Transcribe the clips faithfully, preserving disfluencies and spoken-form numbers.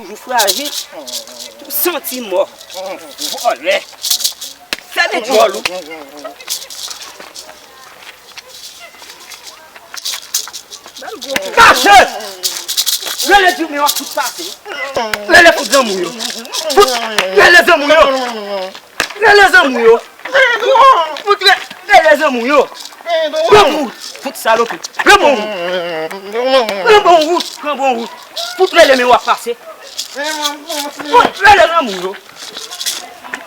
Toujou frajil. Ou santi mò. Vòlè. Fèmen djòl ou. Mache! Rele di men w ap fout pase. Rele fout zanmi w yo. Fout, rele zanmi w yo. Rele zanmi w yo. Fout re-, rele zanmi w yo. Pran bon wout. Fout salopi. Pran bon wout. Pran bon wout. Pran bon wout. Fout rele men w ap pase. Fout rele zanmi w yo.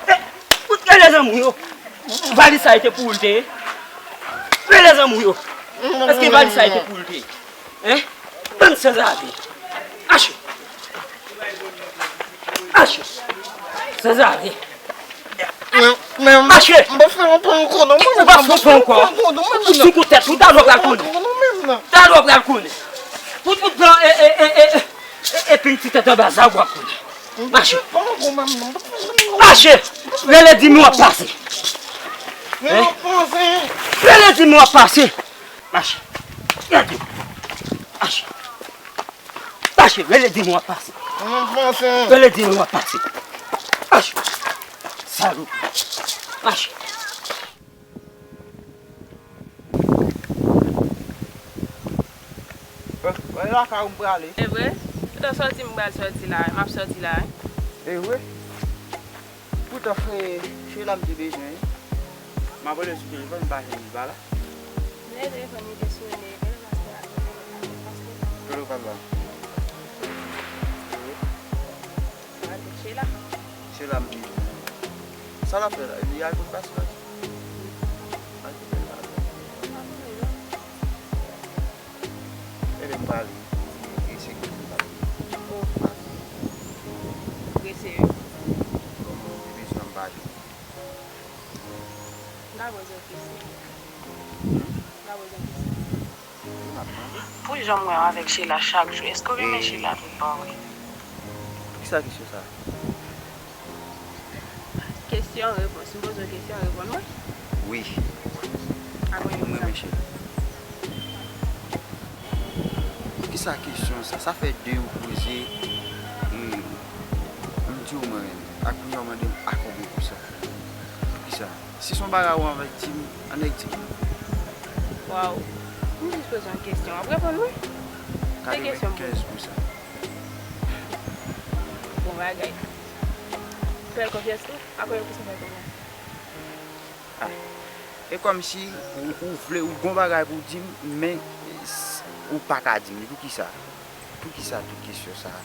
Eh, fout rele zanmi w yo. Valiz sa e te pou ou l te ye? Rele zanmi w yo. Èske valiz sa e te pou ou l te ye? Hein? Bann sanzave. Mache. Mache. Sanzave. Mache. M pa fè yon pa ankò non. Ou pa fè yon pa ankò. Ou sou kou tèt ou, talè w pral konnen. Talè w pral konnen. Pou tout pran e, e, e, e, e, e pil ti tèt anba sa w ap konnen. Mache. Mache. Rele di men w ap pase. Hein? Rele di men w ap pase. Mache. Gade. Mache. Mache, rele di men w ap pase. Rele di men w ap pase. Mache. Salopi. Mache. Wè lakay ou m prale. E vre? Toutan sòti m pral sòti la, m ap sòti la, wi. E vre? Poutan, frè, se la m te bezwen, wi. M ap rele sou telefòn, m pa jwenn li pa la. Lè telefòn li te sone, bèl maske a te rele, paske. Kè l pral la. Al Sheila. Sheila m te. Sa l ap fè la? Li al kot pastè? Al kote l la? Ebyen, m prale. E se kote m prale. Oh. Prese wi. Li bezwen m pa jwenn. M ta poze w kesyon. M ta poze w kesyon. Wi, m ap tande. Pou jan m wè w avèk Sheila chak jou, èske w renmen Sheila tout bon vre? Poukisa kesyon sa a? Kesyon, repons. M poze w kesyon, reponn mwen. Wi. Apre nou sa. Poukisa kesyon sa? Sa fè de ou poze, hmm, m di w mwen menm. Ak pou jan w mande m a konbyen pou san. Poukisa? Si se yon bagay ou anvi di m, ann di m. Waw. M jis poze yon kesyon. W ap reponn mwen? Se kesyon m poze. Katrevenkenz pou san. Bon bagay. Fè l konfyans tou. Apre yo pou sa fè kòman? Ah. E kòmsi ou, ou vle, ou gon bagay pou w di m, men s-, ou pa ka di m li. Poukisa? Poukisa tout kesyon sa a?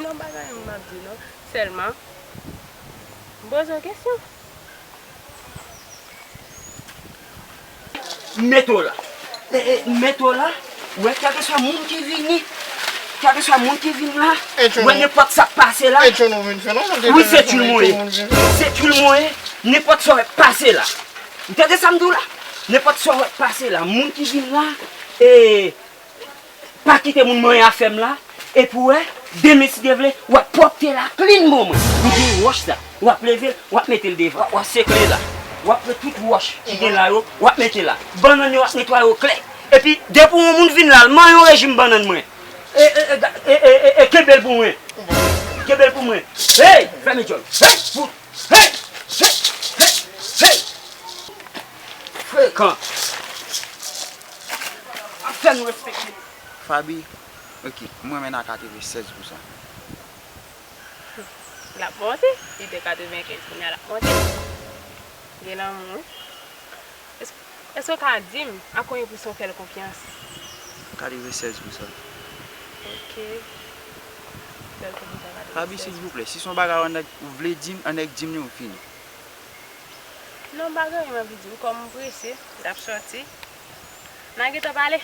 Non, bagay m ap di non. Sèlman, m poze w kesyon. M mete w la. E, e, m mete w la. Ou wè, kèlkeswa moun ki vini, kèlkeswa moun ki vin la, ou wè, nenpòt sa k pase la. Wi, se tchoul mwen ye. Se tchoul mwen ye. Nenpòt sa w wè k pase la. Ou tande sa m di w la? Nenpòt sa w wè k pase la. Moun ki vin la, e, pa kite moun manyen afè m la. Epi w wè, demen si Dye vle, w ap pwòpte la klin pou mwen. Ou gen wòch la, w ap leve l, w ap mete l devan. W ap, w ap sekle la. W ap pran tout wòch ki gen la yo, w ap mete la. Bannann yo, w ap netwaye yo klè. Epi, depi yon moun vin la, l manyen yon rejim bannann mwen. E, e, e, kenbe l pou mwen. Kenbe l pou mwen. Hey, fèmen djòl. Hey, fout. Hey, hey, hey, hey. Frekan. Ap fè nou respekte. Faby, ok, m renmen nan katrevennsèz pou san. L ap monte. Li te katrevenkenz, kounye a l ap monte. Gen lanmou, wi. Èske, èske w ka di m a konbyen pousan w fè l konfyans? Katrevennsèz pousan. Ok. Fè l konfyans a katrevennsèz. Faby, silvouplè, si se yon bagay ou annik vle di m, annik di m li, ou fini. Non, m pa gen anyen m anvi di w, kòm m prese, l ap sòti. N a gentan pale.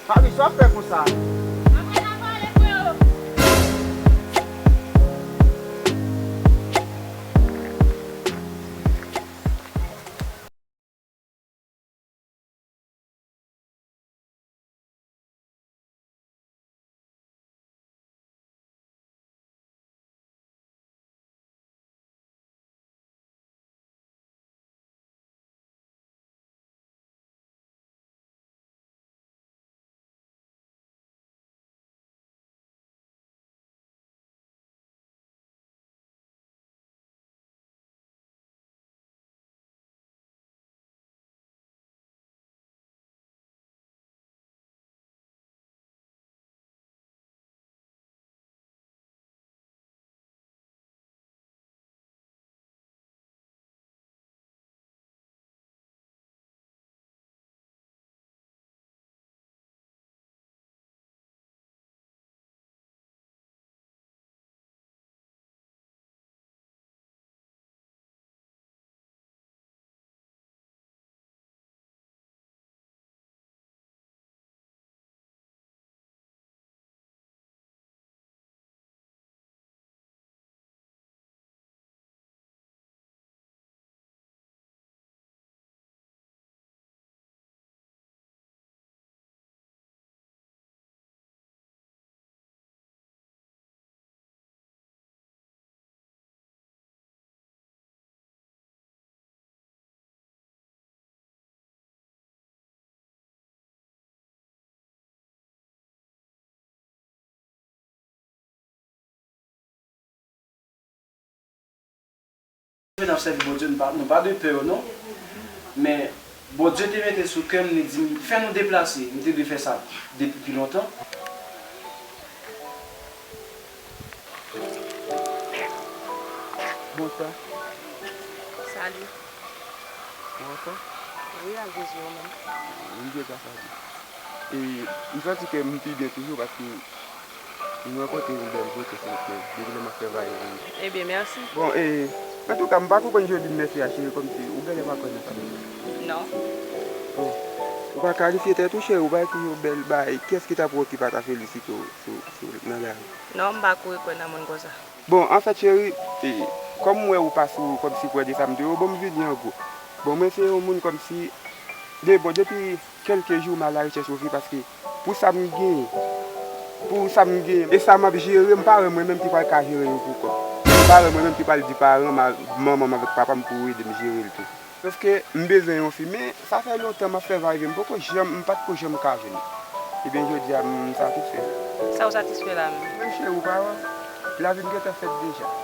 Faby, sa w ap fè konsa? M ap al pale, freo. N ap sèvi Bondye, nou pa, nou pa dwe pè yo non. Men Bondye te mete sou kè m, li di m, fè nou deplase. M te dwe fè sa depi pi lontan. Bonswa. Salut. Ou anfòm? Wi, ak Jezi, ou menm? M byen, gras a Dye. E, m santi ke m pi byen toujou paske m rankontre yon bèl bwote sou wout mwen depi lè m ap fè vayaj mwen. Ebyen, mèsi. Bon, e, antouka, m pa konprann jodi m mèsi a, cheri, kòmsi ou genlè pa kwè nan sa m di. Non. Bon, ou pa kalifye tèt ou, cheri, ou pa ekri yon bèl bagay. Kiyès ki ta pou okipe a ta felisite w sou, sou, nan lari? Non, m pa kouri kwè nan moun konsa. Bon, anfèt, cheri, e, kòm m wè ou pa sou, kòmsi kwè de sa m di yo, bon, m vini an gwo. Bon, mwen se yon moun kòmsi, de, bon, depi kèlke jou, m a larechèch yon fi, paske pou sa m genyen, pou sa m genyen, e sa m ap jere, m pa wè mwen menm ki pral ka jere yo pou kò m. M pa wè mwen menm ki pral di paran m, manman m avèk papa m pou yo ede m jere l tou. Paske m bezwen yon fi, men sa fè lontan m ap fè vayevyen, m poko janm, m pa t ko janm ka jwenn. Ebyen, jodi a, m satisfè. Sa w satisfè la menm? Men cheri, ou pa wè, lavi m gentan fèt deja.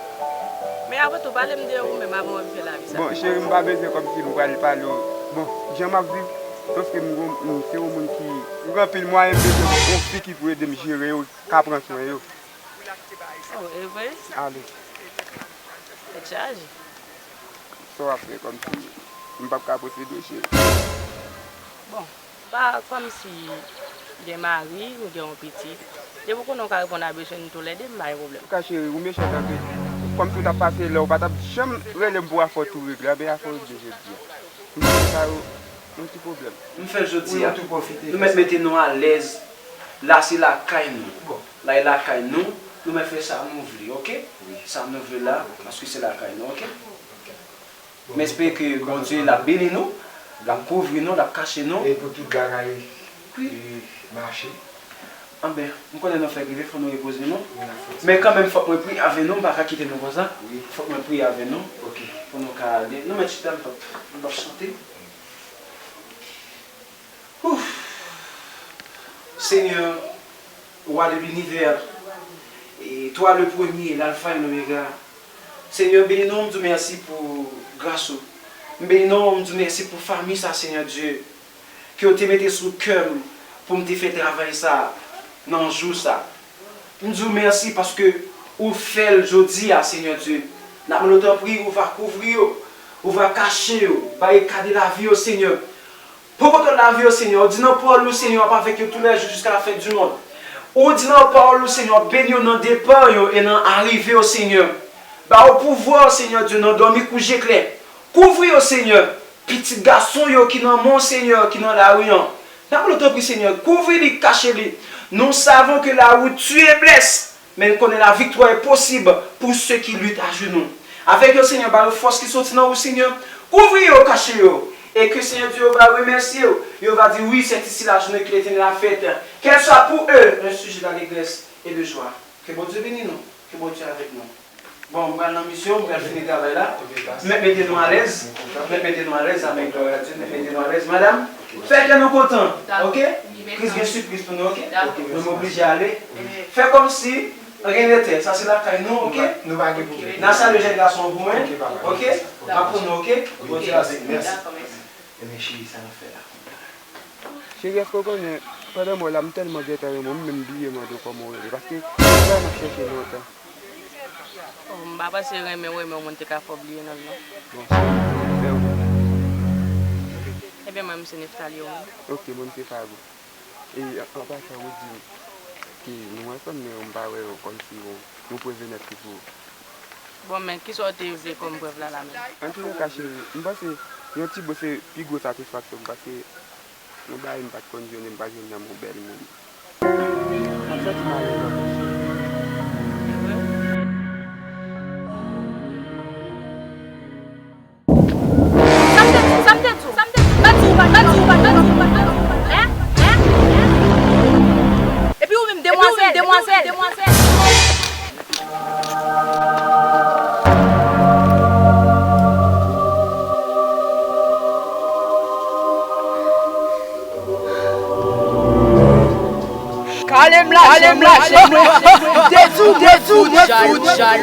Men apre tou, pale m de ou menm avan w antre nan lavi sa. Bon, cheri, m pa bezwen kòmsi m pral pale w. Bon, jan m ap viv, sòf ke m gon, m se yon moun ki, m gen anpil mwayen, m bezwen yon fi ki pou ede m jere yo, ka pran swen yo. Oh, e vre? Ale. Tèt chaje. Sa w ap fè kòmsi m p ap ka posede w, cheri? Bon, pa kòmsi gen mari, m gen yon pitit. Depi w konnen w ka reponn a bezwen nou toulède, m pa gen pwoblèm. Antouka, cheri, ou mechan tanpri. Kòmsi w t ap pase lè w pa t ap janm rele m pou afè w tou regle, a, men afè w regle jodi a. M panse sa yo, yon ti pwoblèm. M fè l jodi a. Nou mèt mete nou alèz. La se lakay nou. Bon. La e lakay nou. Nou mèt fè sa nou vle, oke? Wi. Sa nou vle la, paske se lakay nou, oke? M espere ke Bondye l ap beni nou, l ap kouvri nou, l ap kache nou. E pou tout bagay, wi, e, mache. Anben, m konnen nou fèk rive, fò nou repoze nou. Wi, n ap fè ti. Men kanmenm, fòk mwen priye avè nou, m pa ka kite nou konsa. Wi. Fòk mwen priye avè nou. Oke. Pou nou ka ale. Nou mèt chita, m p ap, m p ap chante. Ouf! Seigneur, roi de l'univers, et toi le premier, l'alpha et l'oméga, Senyè, beni non w, m di w mèsi pou gras ou. M beni non w, m di w mèsi pou fanmi sa, Senyè Dye, ke w te mete sou kè m pou m te fè travay sa nan jou sa. M di w mèsi paske ou fè l jodi a, Senyè Dye. N ap mande w tanpri, ou va kouvri yo, ou va kache yo, barikade lavi yo, Senyè. Pran kontwòl lavi yo, Senyè. Ou di nan pawòl ou, Senyè, w ap avèk yo tou lè jou jiska lafen di mond. Ou di nan pawòl ou, Senyè, w ap beni yo nan depa yo e nan arive yo, Senyè. Ba yo pouvwa, Senyè Dye, nan dòmi kou je klè. Kouvri yo, Senyè. Pitit gason yo ki nan men w, Senyè, ki nan lari an. N ap mande w tanpri, Senyè, kouvri li, kache li. Nous savons que la route tue et blesse. Men n konnen la victoire est possible pour ceux qui luttent à genoux. Avèk yo, Senyè, ba yo fòs ki soti nan ou, Senyè. Kouvri yo, kache yo. E ke, Senyè Dye, yo va remèsye w. Yo va di, oui, c'est ici la journée que l'Éternel a faite. Qu'elle soit pour eux un sujet d'allégresse et de joie. Ke Bondye beni nou. Ke Bondye avèk nou. Bon, m pral nan misyon, m pral fini travay la. M mèt mete nou alèz. M mèt mete nou alèz, amen, glwa a Dye, m mèt mete nou alèz. Madam, fè kè nou kontan, oke? Kris gen sipriz pou nou, oke? Nou oblije ale. Fè kòmsi anyen nètè, sa se lakay nou, oke? Nou pa gen pwoblèm. N a salye jèn gason pou mwen, oke? M ap pran nou, oke? Bondye avèk nou. Mèsi. Ebyen, cheri, sa n ap fè la? Cheri, èske w konnen, pandan m wè w la, m tèlman gentan renmen w, m menm bliye mande w kòman w rele, paske se sa m ap chèche lontan. Oh, m pa panse renmen w, renmen w moun te ka fè w bliye non l, non. Bon, cheri, fè w. Ebyen, mwen, m se Neftali, ou menm? Ok, mwen, m se Fago. E, an, an pasan, ou di m ke nou ansanm, men m pa wè w kòmsi yon, yon prèv nèt ki pou ou. Bon, men kisa w te vle kòm prèv la, la menm? Antouleka, cheri, m panse yon ti bout se pi gwo satisfaksyon m, paske yon bagay m pa t konn jwenn e m pa jwenn nan men yon bèl moun. M ap santi m alèz anpil, cheri. Sa m te di w, sa m te di w, sa m te di w, m pa di w, m pa di w, m pa di w, m pa di w, hein? Hein? Epi ou menm, demwazèl, demwazèl, demwazèl. Kale m lache, kale m lache, mwen. Dezou, dezou, dezou, dezou.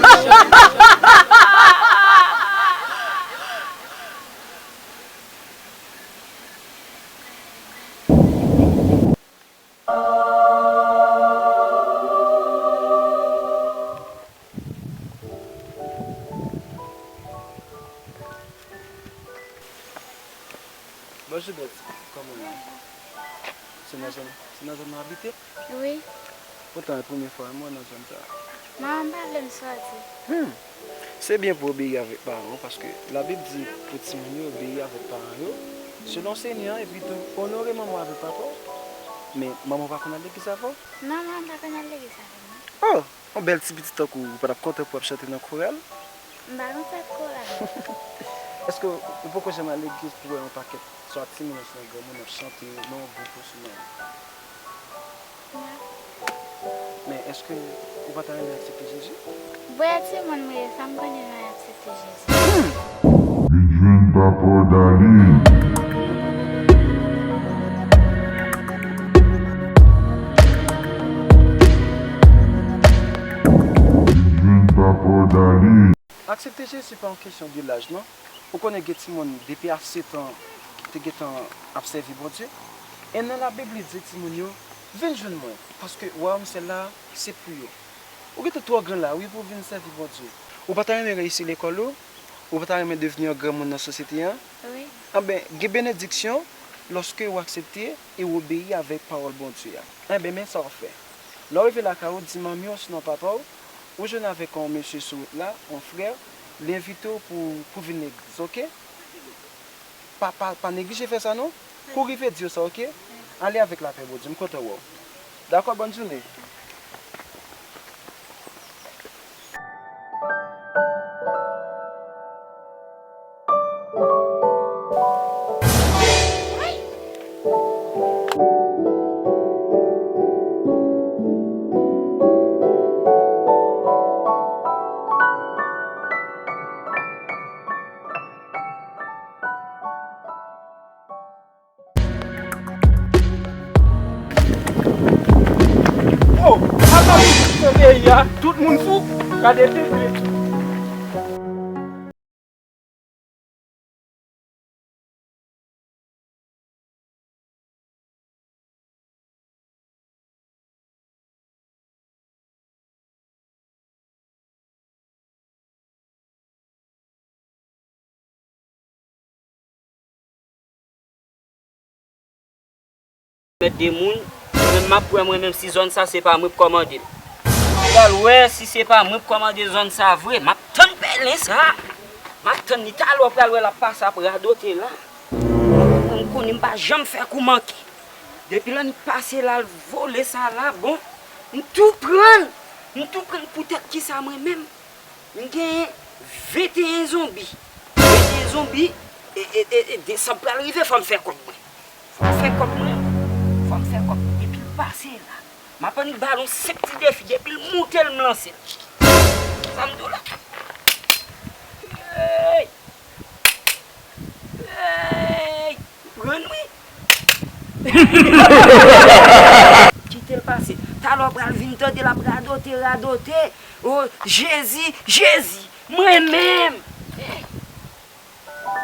Bonjou, bèl ti pitit, kòman w ye? Se nan zòn, se nan zòn nan w abite? Wi. Poutan, e premye fwa m wè w nan zòn sa a. Manman m pa vle m sòti. Hmm. Se byen pou w obeyi avèk paran w, paske Labib di pou timoun yo obeyi avèk paran yo, selon Senyè an, epi tou, onore manman w avèk papa w. Men, manman w pa konn al legliz avè w? Non, manman m pa konn al legliz avè m, non. Oh! Yon bèl ti pitit tankou w, ou pa t ap kontan pou w ap chante nan koral? M pa konn fè koral. Èske w poko janm al legliz pou w wè yon pakèt swa timoun osnon granmoun ap chante nan yon gwoup osnon? Non. Men èske ou pa ta renmen aksepte Jezi? Bon, e timoun m ye, sa m konnen nan y aksepte Jezi. Vin jwenn papa w, Dali. Vin jwenn papa w, Dali. Aksepte Jezi pa yon kesyon de laj, non. Ou konnen gen timoun depi a sèt an ki te gentan ap sèvi Bondye. E nan Labib, li di timoun yo, vin jwenn mwen, paske wayòm syèl la, se pou yo. Ou gentan twò gran la, wi, pou w vin sèvi Bondye. Ou pa ta renmen reyisi lekòl ou? Ou pa ta renmen devni yon granmoun nan sosyete an? Wi. Anben, gen benediksyon lòske w aksepte e w obeyi avèk pawòl Bondye a. Enben, men sa w ap fè. Lè w rive lakay ou, di manmi w osnon papa w, ou jwenn avèk yon mesye sou wout la, yon frè, li envite w pou, pou vin legliz, oke? Pa, pa, pa neglije fè sa non. Kou rive di yo sa, oke? Ale avèk lapè Bondye, m kontan wè w. Dakò, bòn jounen. Oh, sa pa vin kite peyi a, tout moun fou, gade tenten. Mèt de moun, mwen menm m ap wè mwen menm si zòn sa se pa mwen k kòmande l. M pral wè si se pa mwen k kòmande zòn sa vre. M ap tann pèlen sa. M ap tann li talè, w pral wè l ap pase ap radote la. Mwen m konnen m pa janm fè kou manke. Depi lè n pase la, l vole sa la, bon, m tou pran l. M tou pran l poutèt kisa mwen menm? M gen venteyen zonbi. Venteyen zonbi, e, e, e, e desanm pral rive, fò m fè kòb mwen. Fò m fè kòb mwen. Fò m fè kòb mwen. Depi l pase la, m ap annik ba l yon senp ti defi. Depi l moute l, m lanse l. Sa m di w la. Hey! Hey! Rann wi! Kite l pase. Talè w pral vin tande l ap radote, radote. O Jezi, Jezi, mwen menm!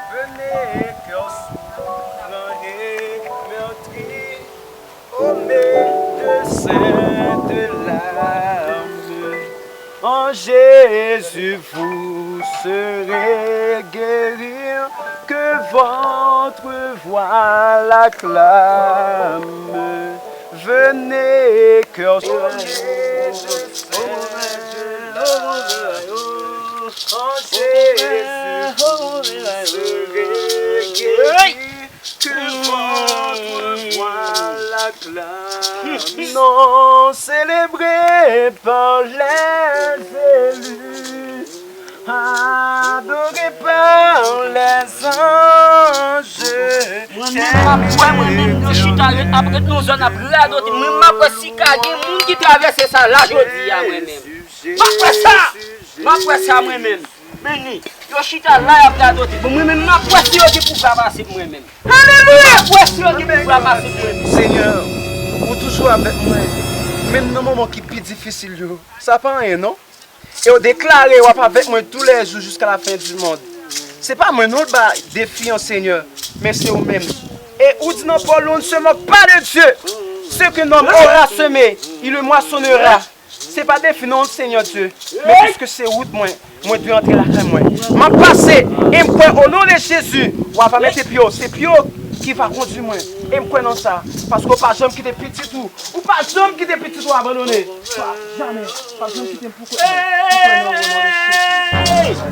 Venez, cœur souffrant et meurtri, au médecin de l'âme. En Jésus, vous serez guéris, que votre voix l'acclame. Venez, cœur souffrant, en Jésus, vous serez guéris, que votre voix l'acclame. Non, célébré par les élus, adoré par les anges. Mwen menm m ap wè, mwen menm yo chita ret, ap ret nan zòn ap radote. Mwen m ap wè si ka gen moun ki travèse sa la jodi a, mwen menm. M ap wè sa! M ap wè sa mwen menm. Beni. Yo chita la, y ap radote. Bon, mwen menm, m ap wè si yo gen pouvwa pase m mwen menm. Alelouya! M ap wè si yo gen pouvwa pase m mwen menm. Senyè, ou toujou avèk mwen, menm nan moman ki pi difisil yo. Sa pa anyen, non. E w deklare w ap avèk mwen tou lè jou jiska la fen di mond. Se pa mwen non l ba defi an, Senyè, men se ou menm. E ou di nan pawòl ou, on ne se moque pas de Dieu. Ce qu'un homme aura semé, il le moissonnera. Se pa defi non, Senyè Dye, men piske se wout mwen, mwen dwe antre lakay mwen. M ap pase, e m kwè o non de Jezi, w a pa mete pye w, se pye w ki va kondui mwen. E m kwè nan sa, paske w pa janm kite pitit ou, ou pa janm kite pitit ou abandone. Pa jamè, pa janm kite m pou kont mwen. M kwè nan w o non de Jezi.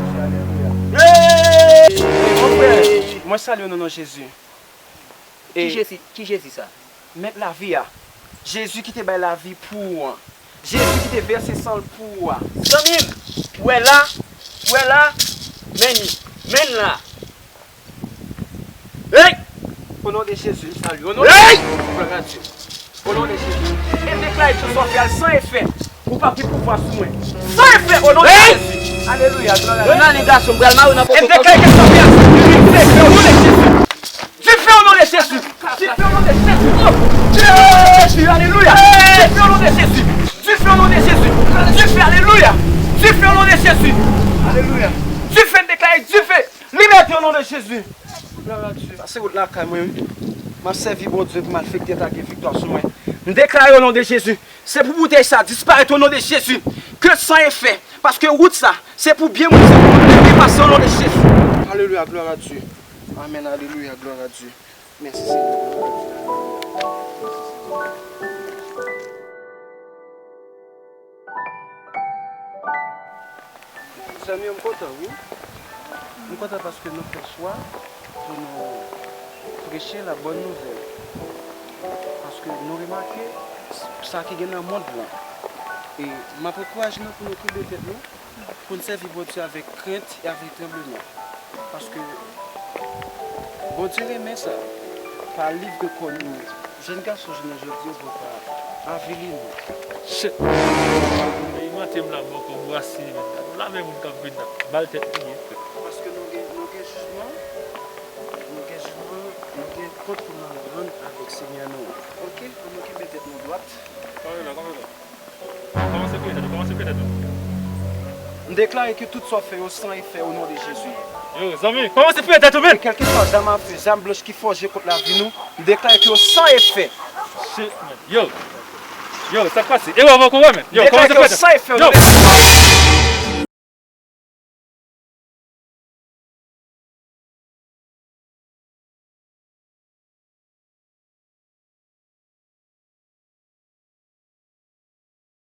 Mon frè, mwen salye w nan non Jezi. Ki Jezi, ki Jezi sa? Mèt lavi a. Jezi ki te bay lavi pou ou an. Jezi ki te vèse san l pou ou a. Zanmi m, ou wè la, ou wè la, men li, men l la. Hey! O non de Jezi, m salye w. O non de Jezi, glwa a Dye. O non de Jezi. E m deklare ke sa w fè a san efè. Ou pa gen pouvwa sou mwen. San efè, o non de Jezi. Alelouya, glwa a Dye. Yo nan li gason, m pral mare w nan poko. E m deklare ke sa w fè a san efè, o non de Jezi. Dife o non de Jezi. Dife o non de Jezi. Oh, Jezi, alelouya. Dife o non de Jezi. Dife o non de Jezi. Dife, alelouya. Dife o non de Jezi. Alelouya. Dife, m deklare dife. Libète o non de Jezi. Glwa a Dye. Sa se wout lakay mwen, wi. M ap sèvi Bondye pou malfektè ta gen viktwa sou mwen. M deklare o non de Jezi, se pou boutèy sa disparèt o non de Jezi. Ke san efè. Paske wout sa, se pou byen moun, se pou moun byen pase o non de Jezi. Alelouya, glwa a Dye. Amèn, alelouya, glwa a Dye. Mèsi, Senyè. Zanmi yo, m kontan, wi. M kontan paske nou fè chwa pou nou preche la bòn nouvèl. Paske nou remake sa ki gen nan mond lan. E m ap ankouraje nou pou nou kenbe tèt nou, pou n sèvi Bondye avèk krent e avèk tranbleman. Paske Bondye renmen sa. Pa liv de kò nou, jèn gason jounen jodi yo poko avili nou. Shit! Li mante m la bòkò bwase, men gade yon lame moun k ap vin la. Bal tèt li ye, frè. Paske nou gen, nou gen jijman, nou gen jijman, nou gen kont pou nou rann avèk Senyè nou an. Oke? Pou nou kenbe tèt nou dwat. Kòmanse priye tèt ou, kòmanse priye tèt ou. M deklare ke tout sa w fè yo san efè o non de Jezi. Yo, zanmi, kòmanse priye tèt ou, men! E kèlkeswa zam afe, zam blanch ki fòje kont lavi nou, m deklare ke yo san efè. Shit, man. Yo. Yo, sa k pase? E w avan kou wè, men. Yo, kòmanse priye tèt ou. M deklare ke yo san efè o non de Jezi.